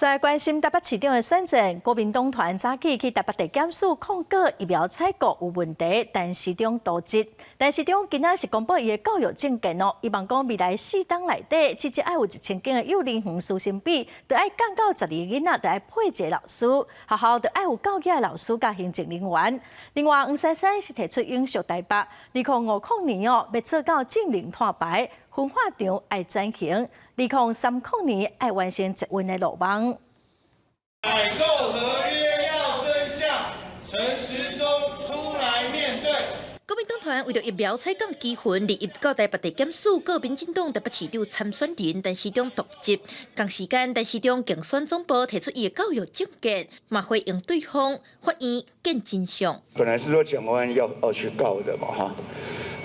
來關心台北市長的選戰，國民黨團早起去台北地檢署控告疫苗採購有問題，陳時中瀆職。陳時中今仔是公布伊的教育政見哦，伊望講未來4冬內底，至少愛有1000間的幼兒園師生比，著愛降到12個囡仔，著愛配一个老師，學校著愛有夠額的老師佮行政人員。另外，黃珊珊是提出永續台北，2050年哦，欲做到淨零碳排，焚化廠愛轉型，2030年愛完成捷運的路網。採購合約要真相，陳時中出來面對。國民黨團為著疫苗採購糾紛，日到台北地檢署告民進黨台北市長參選人陳時中瀆職。仝時間，陳時中競選總部提出伊的教育政見，嘛回應對方，法院見真相。本來是說蔣萬安要去告的嘛，哈，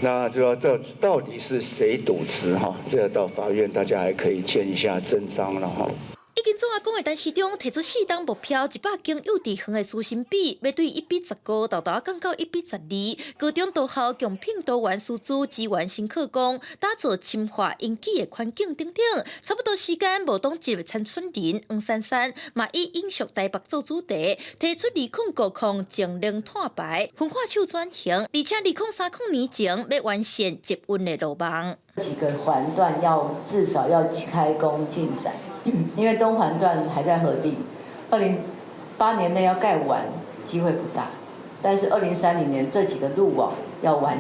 那就要這到底是誰瀆職哈？這個到法院大家還可以見一下真章了哈。已經總阿講的陳時中提出4冬目標，100間幼稚園的師生比，欲對1比15，沓沓降到1比12。高中多校共聘多元師資支援新課綱，打造深化英語的環境等等。差不多時間，無黨籍參選人黃珊珊嘛以永續台北做主題，提出2050淨零碳排、焚化廠轉型，而且2030年前欲完善捷運的路網。幾個環段要至少要開工進展。因為東環段還在核定，208年內要蓋完機會不大，但是2030年這幾個路網要完，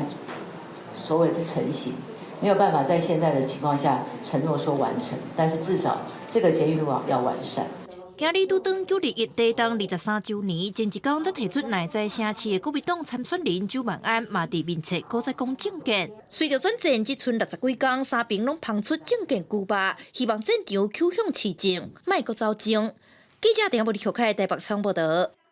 所謂的成型，沒有辦法在現在的情況下承諾說完成，但是至少這個捷運路網要完善。今日拄當9·21地動23週年，前一工才提出內在城市的國民黨參選人蔣萬安，嘛佇面冊閣再講政見。隨著選戰，這賰60幾工，三爿攏拋出政見龜肉，希望戰場趨向市政，莫閣走鐘。記者陳柏力台北採訪報導。